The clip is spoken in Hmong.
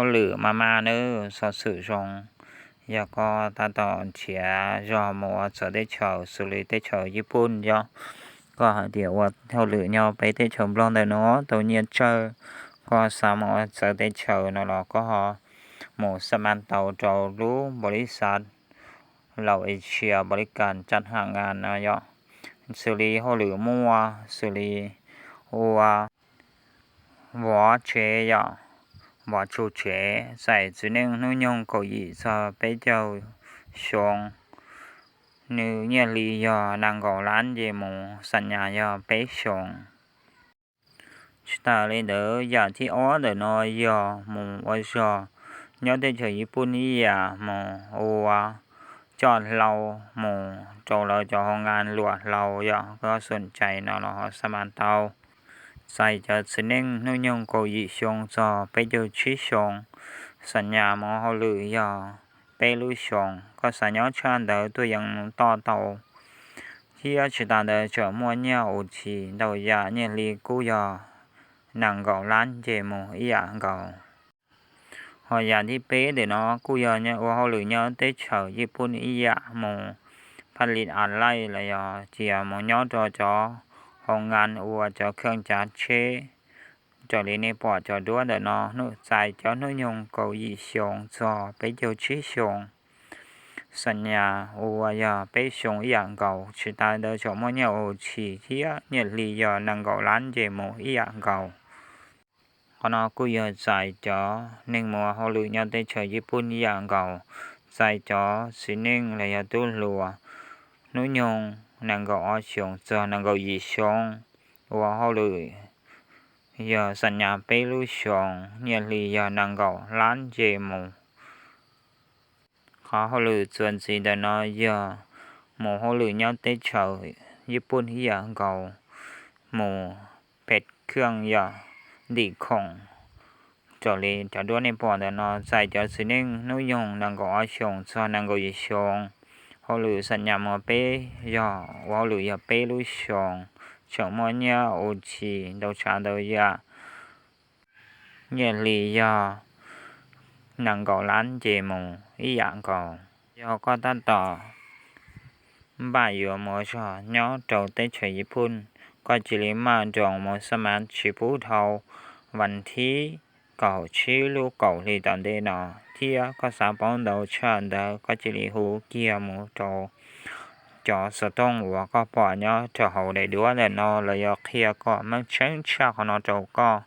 hauj lwm maj maj nawb, xov xwm zoo. Yog koj tab tom nrhiav zog mus ua txawv teb chaws xws li teb chaws Yij Pooj yog, koj hais tias ua hauj lwm nyob peb teb chaws Nplog ntawm no tau nyiaj tsawg, koj xav mus ua txawv teb chaws no los koj ho mus xa mas tau rau lub npaus lis xav Laus Asia npaus lis kas tsab ham ngas no yog, xws li hauj lwm muaj xws li ua vov tsev yog, vov tsug tsev, txais txiv neej hnub nyoog kaum yim txog peb caug xyoo, nws nyiaj hli yog nees nkaum lab nce mus xam nyas yog peb xyoos. Tsis tas li ntawd yam thib ob ntawm no yog mus ua zog nyob teb chaws Yij Pooj ib yam mus ua coj hlau mus rau lawv cov hoo nkas luam hlau yog koj xom cai no los ho xa mas tau. Txais cov txiv neej hnub nyoog kaum yim xyoo txog peb caug tsib xyoo, xam nyas mus hauj lwm yog peb lub xyoos, koj xav nyob tshaj ntawd tuaj yeem mus toj tau. Thiab tsis tas ntawd tseem muaj nyiaj ua tshis ntau yam, nyiaj hli kuj yog nees nkaum lab nce mus ib yam nkaus. Ho yam thib peb ntawm no kuj yog ua hauj lwm nyob teb chaws Yij Pooj ib yam mus phaj li a laij los yog cia mus nyob rau cov hoo nkas ua cov kheej cav tsheb. Raws li nej pom cov duab ntawm no, txais cov hnub nyoog kaum yim xyoo txog peb caug tsib xyoo, xam nyas ua yog peb xyoo ib yam nkaus, tsis tas ntawd tseem muaj nyiaj ua tshis thiab nyiaj hli yog nees nkaum lab nce mus ib yam nkaus. Qhov no kuj yog txais cov neeg mus hauj lwm nyob teb chaws Yij Pooj ib yam nkaus, txais cov txiv neej los yog tub hluas hnub nyoog nees nkaum ob xyoos txog nees nkaum yim xyoo, ua hauj lwm yog xam nyas peb lub xyoos, nyiaj hli yog nees nkaum lab nce mus. Qhov hauj lwm txuas ntxiv ntawm no yog mus hauj lwm nyob teb chaws Yij Pooj ib yam nkaus, mus phem kheej yog ntim khoom. Raws li cov duab nej pom ntawm no, txais cov txiv neej hnub nyoog nees nkaum ob xyoos txog nees nkaum yim xyoo, hauj lwm xam nyas mus peb yog ua hauj lwm yog peb lub xyoos, tseem muaj nyiaj ua tshis ntau tsav ntau yam, nyiaj hli yog nees nkaum lab nce mus ib yam nkaus. Yog koj tab tom npaj yuav mus ua zog nyob rau teb chaws Yij Pooj, koj cia li maj nroos mus xa mas tsis pub dhau vas thib kaum tsib lub kaum hli tom ntej no, thiab koj xav paub ntau tshaj ntawd koj cia li hu kiag mus rau cov xov tooj uas koj pom nyob rau hauv daim duab ntawm no los yog qhia kom meej tseeb tshaj qhov no rau koj.